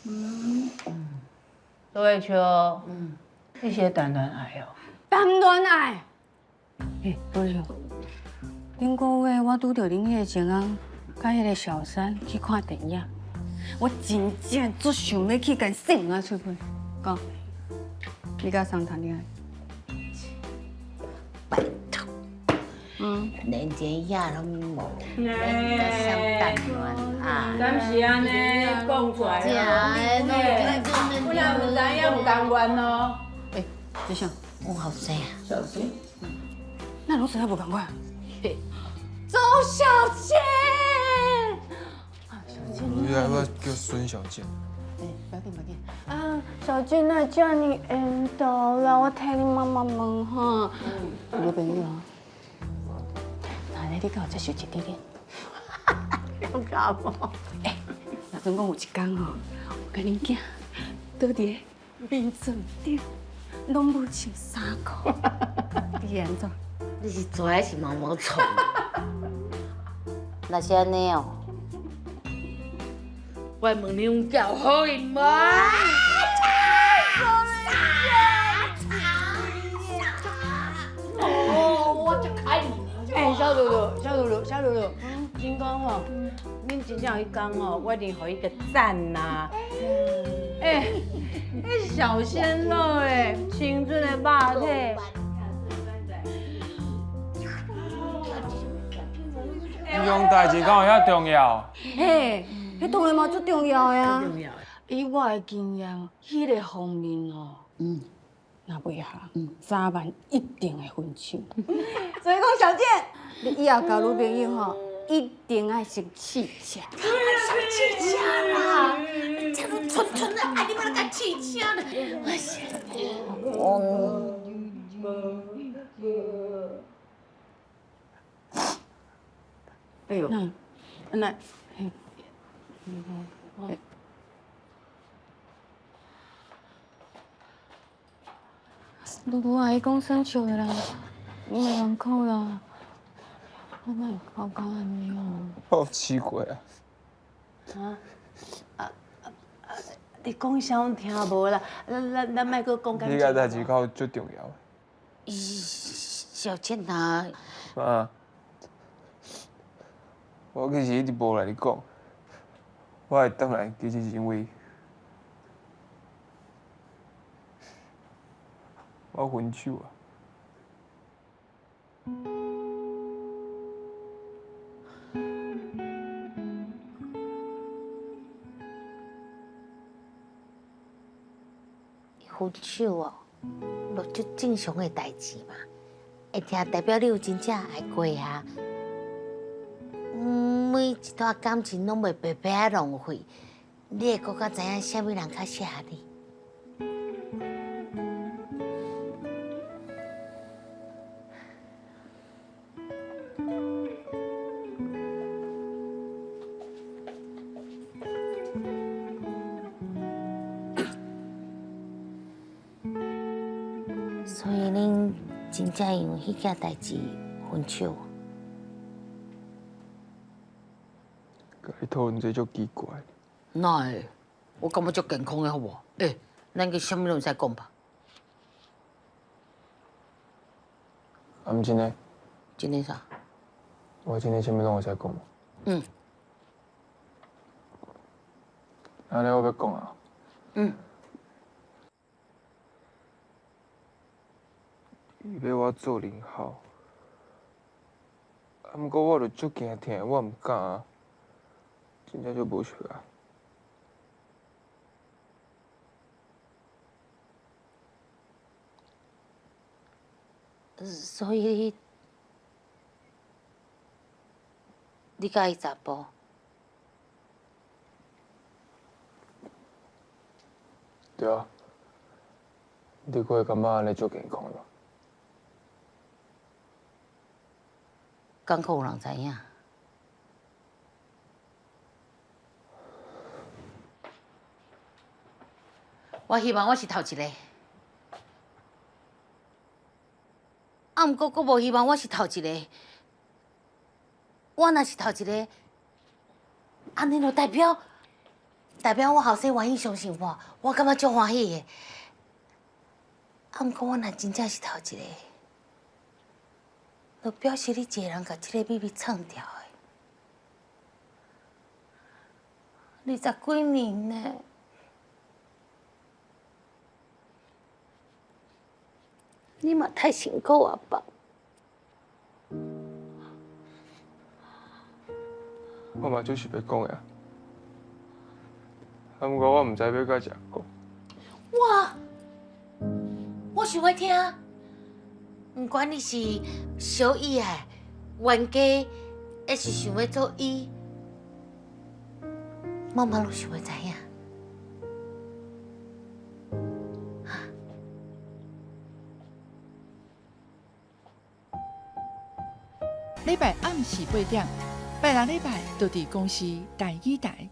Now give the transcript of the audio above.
杜月秋，你是咧談戀愛哦？談戀愛。欸，杜月秋，頂個月我拄著恁彼個情人，佮彼個小三去看電影，我真正足想欲去共搧仔喙皮。講，你佮誰談戀愛？拜託，連電影攏無，免佮誰談戀愛。敢是按呢講出來啊？本來毋知影毋甘願哦。欸，這啥？阮後生啊。小倩。那攏知影無仝款？周小倩。啊，小倩。原來我叫孫小倩。欸，不要緊，不要緊。啊，小倩，哪會遮爾緣投啦？我替你媽媽問哈。女朋友啊？那你敢有接受一對戀？有敢無？欸，若準講有一工吼，我佮恁囝倒佇咧眠床頂，攏無穿衫褲，你會按怎？你是蛇還是毛毛蟲？若是按呢哦，我問你，阮囝有好運無？哦，我就開你。欸，小露露，小露露，小露露，真講吼，恁真正有彼工吼，我一定予伊個讚吶。欸，彼小鮮肉欸，青春的肉體。這種代誌敢有遐重要？嘿，彼當然嘛足重要的啊！以我的經驗，彼个方面哦，若袂合，早晚一定會分手。所以講，小倩，你以後交女朋友吼，一定愛先試車。試車啦！這個蠢蠢的，啊，你欲來共試車呢？我。哎呦，那，露露阿姨講生笑的啦，我袂人哭啦，我哪會哭到按呢哦？好奇怪啊！啊啊啊！你講啥阮聽無啦？咱咱咱莫閣講。彼个代誌敢有足重要的？小倩啊！媽，我其實一直無來你講，我會轉來其實是因為我分手啊。分手哦，就足正常的代誌嘛，會聽代表你有真正愛過啊。每一段感情攏袂白白仔浪費，你會閣較知影啥物人較適合你。所以恁真正因為彼件代誌分手？共你討論這足奇怪。哪會？我感覺足健康的好無？欸，咱去啥物攏會使講吧？啊，毋真的？真的啥？我真的啥物攏會使講無？嗯。按呢我欲講啊。嗯。伊欲我做零號，啊，毋過我就足驚疼，我毋敢啊，真正足無相愛。所以你佮伊查埔？對啊，你閣會感覺按呢足健康的無？敢閣有人知影？我希望我是頭一个，啊，毋過閣無希望我是頭一个。我若是頭一个，按呢就代表代表我後生願意相信我，我感覺足歡喜的。啊，毋過我若真正是頭一個，就表示你一個人共這个秘密藏牢的，20幾年呢。你嘛太辛苦啊吧？我嘛就是欲講的啊，啊，毋過我毋知欲共誰講。我，我想欲聽，毋管你是小意的、冤家，抑是想欲做伊，媽媽攏想欲知影。禮拜暗時八點，拜六禮拜就佇公視台語台。